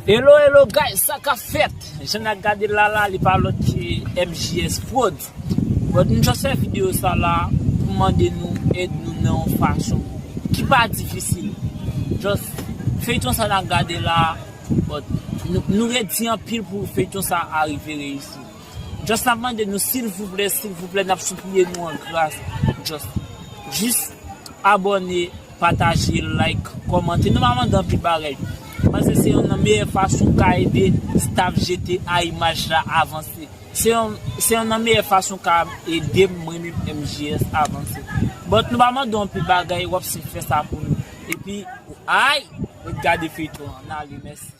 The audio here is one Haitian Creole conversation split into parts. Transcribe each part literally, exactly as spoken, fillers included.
Hello, hello guys, sa k ap fèt? Jan n ap gade l la la, li pa lòt ke M J S Prod. But m just fè videyo sa la pou mande nou ede nou nan yon fason ki pa difisil. Just feyton sa n ap gade la, but nou, nou redi anpil pou feyton sa a rive reyisi. Just n ap mande nou silvouplè, silvouplè, n ap sipliye nou an gras. Just, jis abòne, pataje, like, kòmante. Nou pa mande anpil bagay. Paske se youn nan meyè fason w ka ede staff G T A Imaj la avanse. Se youn, se youn nan meyè fason w ka ede m, mwen menm M J S avanse. But nou pa mande anpil bagay, w ap si fè sa pou nou. Epi, ay, ret gade feyton an. N ale, mèsi.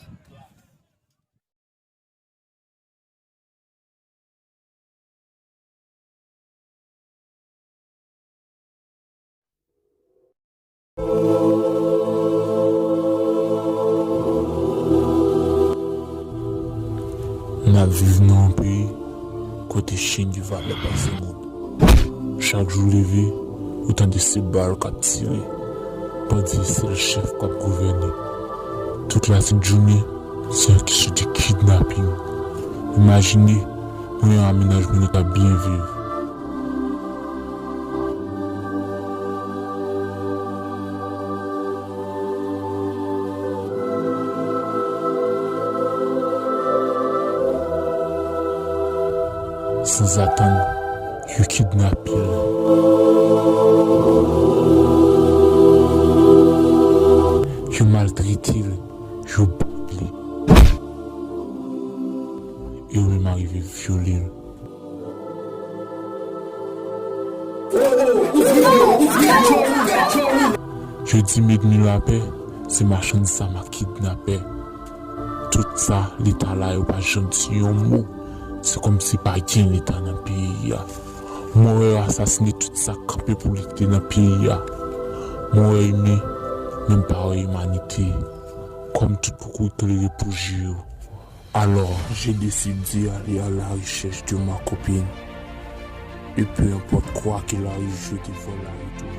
N ap viv nan yon peyi kote chen gen valè pase moun. Chak jou w leve, ou tande se bal k ap tire. Pandye sèl chèf k ap gouvène. Tout latjounen, se yon kesyon de kidnaping. Imajine, mwen a mennaj mwen nou t ap byen viv. Sanzatann, yo kidnape l. Yo maltrete l, yo bat li. E yo menm arive vyole l. Yo di m ènmi lapè, se machann zam ak kidnapè. Tout sa, Leta la, yo pa janm di yon mo. Se kòmsi pa gen Leta nan peyi a. Mwen wè yo asasine tout sa k kanpe pou lite nan peyi a. Mwen wè imen, men m pa wè imanite. Kòm tout kokorit tolere pou je yo. Alors, j'ai décidé d'aller à la recherche de ma copine. Et peu importe quoi qu'il arrive, je devrais la retrouver.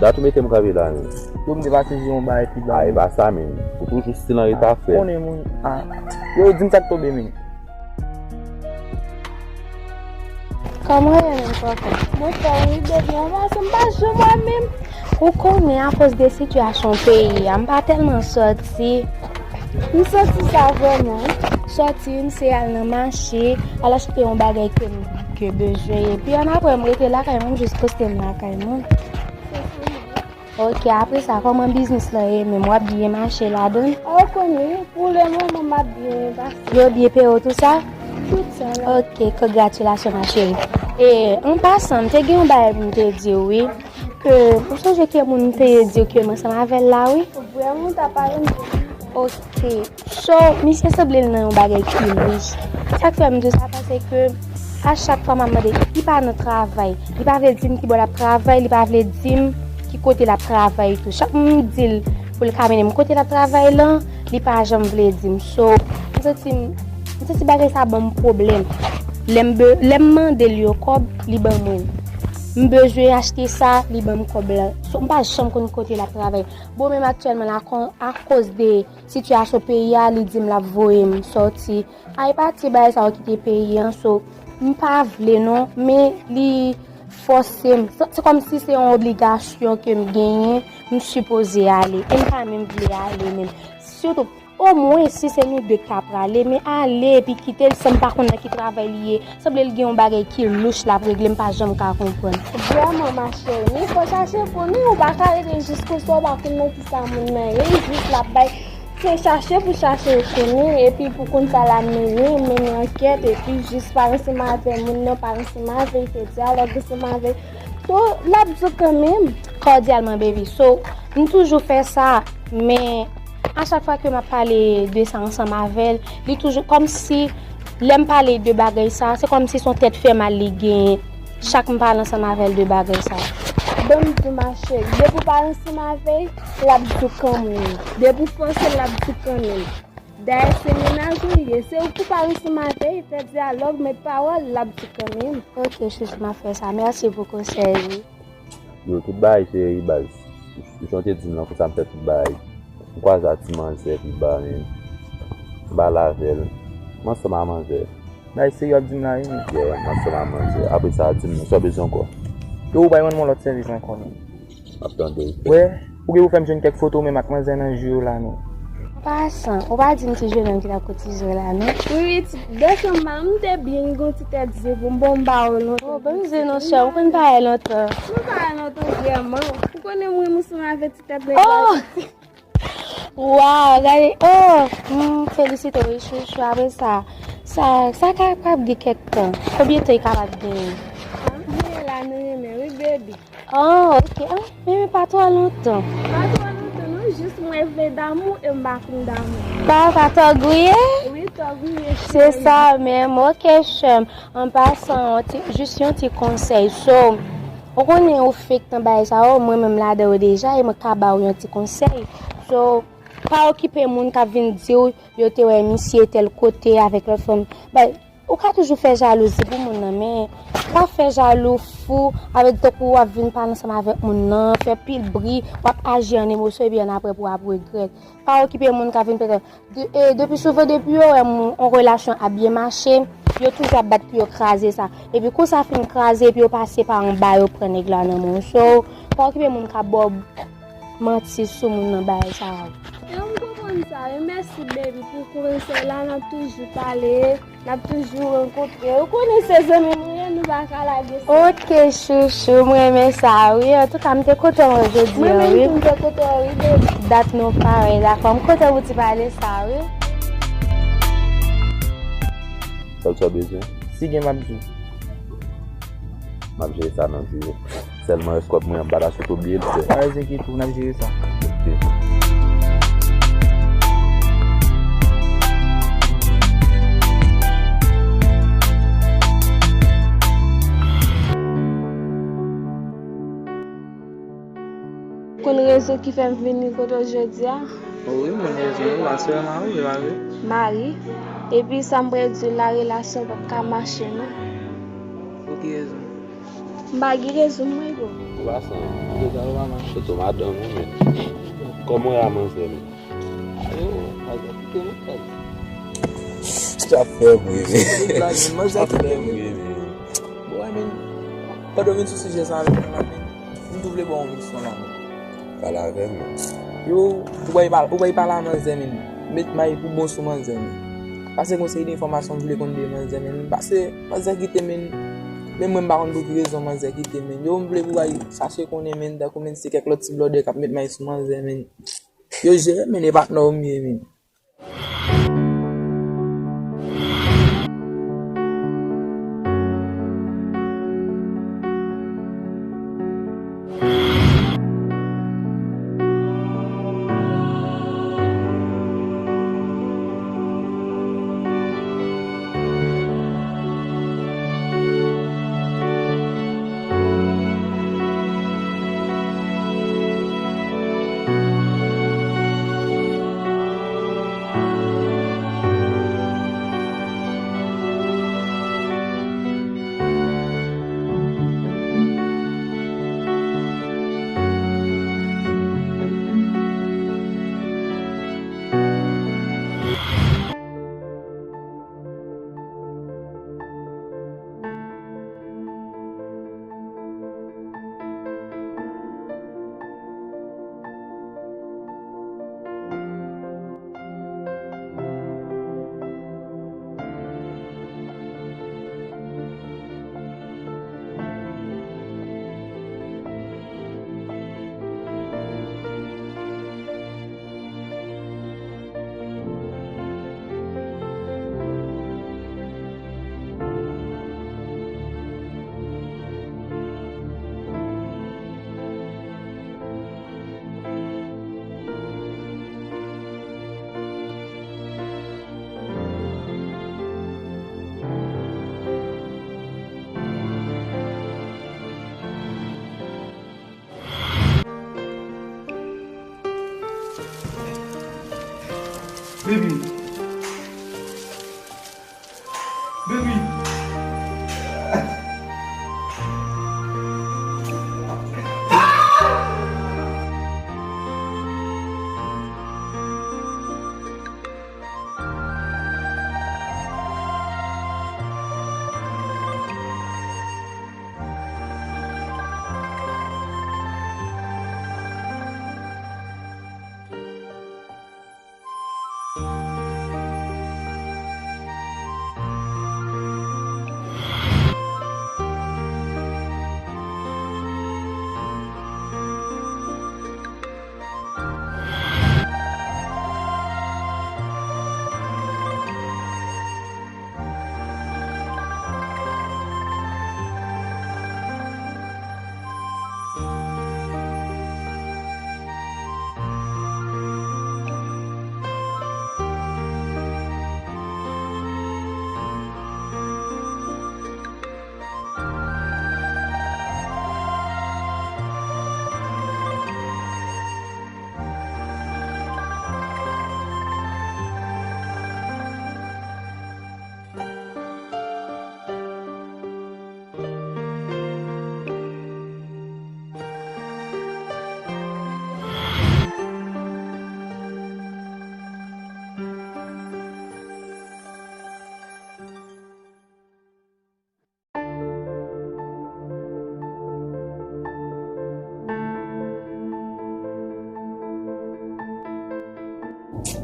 Dat ou mete m kanpe la menm. Yo, m te pase jwe yon bagay pi ba. A, e pa sa menm. Ou toujou still an reta, frè. Konnen moun. A. Yo, di m sa k tonbe menm. Kòman w ye menm, kòkè? Mwen fè wi, baby, anvan sa m pa jwe mwen menm. Ou konnen, akoz de sitiyasyon peyi a, m pa tèlman sòti. M santi sa vrèman. Sòti, m se al nan mache, al achte yon bagay ke m ke bezwen. Epi annapre, m rete lakay mwen, m jis poste m lakay mwen. Ok, apre sa, kòman biznis lan ye menm? W ap byen mache ladan l? Ou konnen, pou le moman, m ap byen pase. Yo byen peye w tou sa? Tout sa la. Ok, congratulations, ma chérie. E, an pasan, m te gen yon bagay pou m te di w, wi. Ke, ou sonje ke moun m te di w ke m ansanm avè l la, wi? Vrèman, ta pale m. Ok. So, misye sanble l nan yon bagay ki louch. Sa k fè m di sa, paske a chak fwa m ap mande, li pa nan travay. Li pa vle di m ki bò l ap travay, li pa vle di m ki kote l ap travay tou. Chak m di l pou l ka mennen m kote l ap travay lan, li pa janm vle di m. So, m santi m, m santi bagay sa ban m pwoblèm. Lè m be-, lè m mande l yon kòb, li ban mwen l. M bezwen achte sa, li ban m kòb la. So, m pa janm konn kote l ap travay. Bon, menm aktyèlman la, kon, akoz de sitiyasyon peyi a, li di m l ap voye m sòti. A, e pa ti bagay sa yo kite peyi an, so, m pa vle non, men li fòse m. Se, se kòmsi se yon obligasyon ke m genyen, m sipoze ale. E m pa menm vle ale menm. Sitou, omwen si se nou de k ta prale, men ale epi kite l san m pa konn nan ki travay li ye. Sanble l gen yon bagay ki louch l ap regle, m pa janm ka konprann. Vrèman, ma chérie, men fò chache pou nou, ou pa ka rete jis konsa, ou pa konn nan ki sa moun nan ye, jis l ap bay. Se chache pou chache ou konnen, epi pou konn sa l ap mennen, mennen ankèt, epi jis pale ansanm avè moun nan, pale ansanm avè l, fè dyalòg ansanm avè l. So, l ap di w kanmenm. Kòdyalman, baby. So, m toujou fè sa, men a chak fwa ke m ap pale de sa ansanm avè l, li toujou kòmsi lè m pale de bagay sa, se kòmsi se yon tèt fè mal li genyen. Chak m pale ansanm avè l de bagay sa. Ban m di w, ma chérie, depi w pale ansanm avè l, l ap di w kanmenm. Depi w fòse l, l ap di w kanmenm. Dayè, se mennaj ou l ye. Se ou ki pale ansanm avè l, fè dyalòg, met pawòl, l ap di w kanmenm. Ok, chouchou, m ap fè sa. Mèsi pou konsèy ou. Yo, tout bagay serye, baz. Jan w te di m lan, konsa m fè tout bagay. M kwaze ak ti manzè pi ba, men m pale avè l. M ansanm a manzè. Bagay serye w ap di m la, wi, men. Yeah, m ansanm a manzè. Apre sa, di m non, sa w bezwen ankò? Yo, ou pa jwenn yon lòt sèvis ankò, non? M ap tande w. Wè, ou gen pou fè m jwenn kèk foto menm ak manzè nan jou yo la, non? An pasan, ou pa di m ti jennonm ki t ap koutize w la, non? Wi, wi, ti, dèfwa m, m te byen gen yon ti tèt zye pou m, bon, m pa wè w lontan. Oh, ban m di non, chè, ou konn pa wè lontan. Nou pa wè lontan vrèman. Ou konnen mwen, m ansanm avè ti tèt nèg la. Oh! Waw, gade, oh! M felisite w, wi, chouchou. Apre sa, sa, sa kapab gen kèk tan. Konbyen tan li kapab genyen? Ah, mwen la, nou renmen, wi, baby. Oh, ok. Ah, men, men pa twò lontan. Pa twò lontan, non. Jis mwen vle damou e m pa konn damou. Pa, pa twò griye? Wi, twò griye, cheri. Se sa menm. Ok, chè m. An pasan, yon ti, jis yon ti konsèy. So, ou konnen ou fèk nan bagay sa yo, mwen menm ladan yo deja, e mwen ka ba w yon ti konsèy. So, pa okipe moun k ap vin di w yo te wè misye tèl kote avèk lòt fanm. Bay, ou ka toujou fè jalouzi pou moun nan, men pa fè jalou fou, avèk tankou w ap vin pale ansanm avèk moun nan, fè pil bri, w ap aji an emosyon, epi annapre pou w ap regrèt. Pa okipe moun k ap vin pètèt. De, e, depi souvan, depi yo wè moun, yon relasyon ap byen mache, yo toujou ap bat pou yo kraze sa. Epi kou sa fin kraze, epi yo pase pa anba, yo pran nèg la nan men w. So, pa okipe moun k ap ba w manti sou moun nan bagay sa yo. E m konprann sa, e mèsi, baby, pou konsèy la, n ap toujou pale. N ap toujou rankontre. Ou konnen se zanmi mwen ye, nou pa ka lage sa. Ok, chouchou, m renmen sa, wi. Antouka, m te kontan wè w jodi a, wi. Mwen menm tou, m te kontan wè w, wi, baby. Dat nou parèy, dakò. M kontan pou ti pale sa, wi. Sa w bezwen? Si gen, m ap di w. M ap jere sa nan jou yo. Sèlman escort mwen an, m pa ta sot bliye l, frè. Pa enkyete w, n ap jere sa. Ok. Konn rezon ki fè m vini kote w jodi a? O wi, m konn rezon an, ou pa sè mari, pa vre? Mari. Epi sa m pral di w la, relasyon p ap ka mache, non. Pou ki rezon? M pa gen rezon mwen, bro. Ou pa san. Ou te ka ou pa mache. Soto madanm ou, men. Kòman w ye a manzè, men? Ayo, madanm, kite nou, frè. Sa fè m ri, men. Sa fè m ri, men. Bon, I mean, pandan w vin sou sijè sa avè m la, men, m tou vle ba w yon leson la, men. Pale avè m, men. Yo, ou bay pale, ou bay pale a manzè, men. Met may pou bon sou manzè, men. Pase konsèy de enfòmasyon m vle konn de manzè, men. Pase manzè kite, men. Men mwen, m pa konn pou ki rezon manzè kite, men. Yo, m vle pou bay chache konnen, men. Tankou, men, se kèk lòt ti blòdè k ap met may sou manzè, men. Yo jere, men, e patnè w m ye, men. Baby. Baby.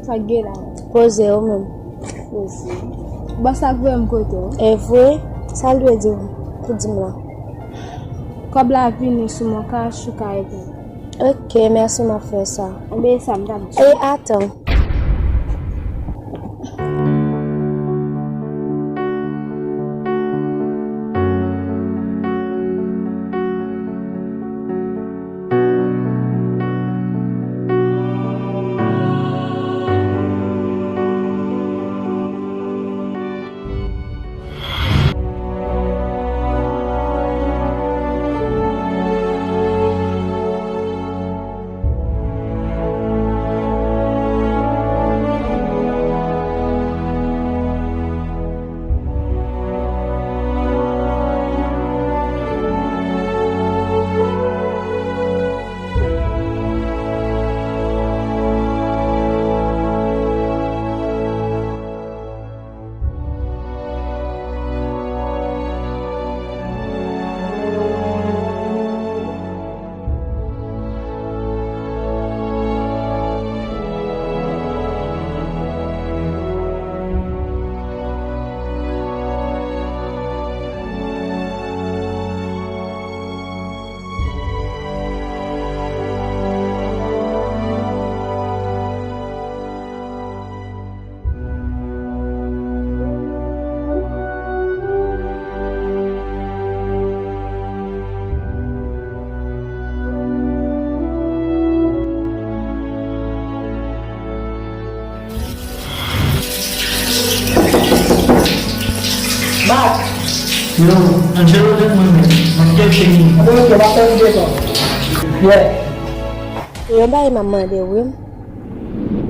Sa k gen la? Poze ou menm. Poze. Bòs la k voye m kote w. E vre? Sa l dwe di w pou di m la? Kòb la vini sou mwen, ka chou ka epi. Ok, mèsi, m ap fè sa. Enben, e sa m t ap di. E, atann. Mak! Yo, Angelo, jwenn mwen menm. M ap chèche li. Yo, yo, m ap fè videyo. Yeah. Yon bagay m ap mande w, wi.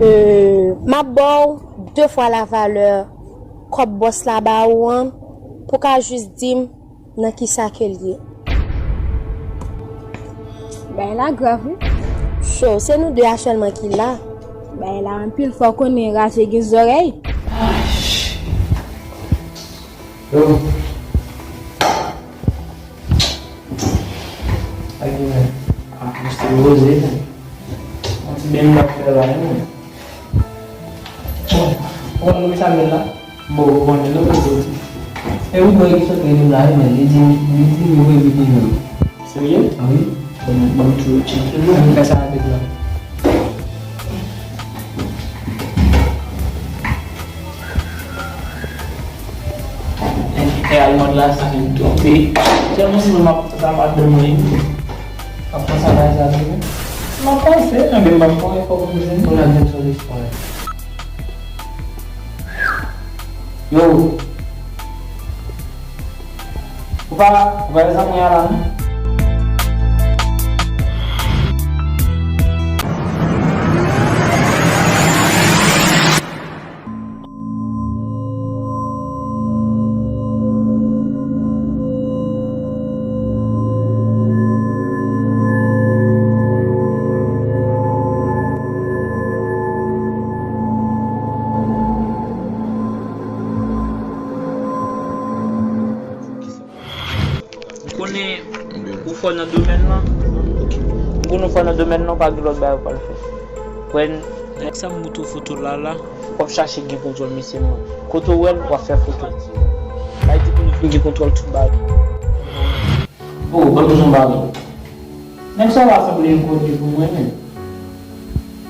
Euh, m ap ba w de fwa lavalè kòb bòs la ba ou an, pou w ka jis di m nan kisa ke l ye. Bagay la grav, wi. Cho, se nou de a sèlman ki la. Bagay la anpil, fò w konnen raje gen zòrèy. Yo. Sa gen, men? Atmosfè poze, men. Yon ti beny m ap fè la, men. Bon, ou konn sa m la? Bon, ou konnen, non, men soti. E wi, bòy ki sot rele m la, wi, men. Li di, li di, li voye videyo. Serye? Wi. Bon, bon, tou, tcheke. Ann fè sa rapidman. E, e almond la, sa vin twonpe. Sèlman si nou m ap, sa m ap ban mwen. Ap panse a bagay sa vre? M ap panse, men m ap pran efò pou m jwenn. Pou n ap jwenn solisyon. Yo. Ou pa, ou pa zanmi a la, non? M konnen ou fò nan domèn lan. M konnen ou fò nan domèn lan, ou pa gen lòt bagay ou pral fè. Wè, nèg sa m montre w foto la la, w ap chache gen kontwòl mesye m nan. Kote w wè l, w ap fè foto. Sa vle di pou nou vin gen kontwòl tout bagay. Oh, ban m di w yon bagay. Nèg sa w a sanble yon kote pou mwen menm.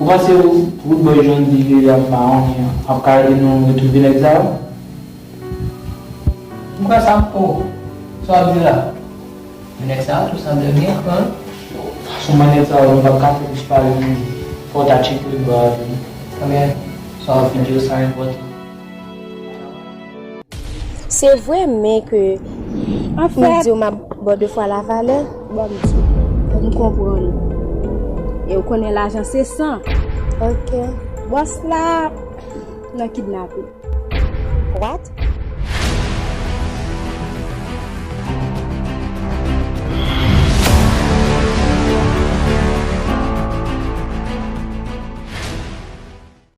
Ou panse ou, Roodboy John D J ap ba yon, ap ka ede nou retwouve nèg sa yo? M kwè sa, oh, sa w ap di la? Men nèg sa yo tou sanble byen pran. Fason mwen nèg sa yo, nou p ap ka fè disparèt menm. Fò w ta tcheke l bò a tou. Ebyen, sa w ap di yo sa enpòtan. Se vre, men ke m di w m ap ba w de fwa lavalè. Bon, m di w, m konprann ou. E ou konnen lajan se san. Ok. Bòs la nan kidnape. What?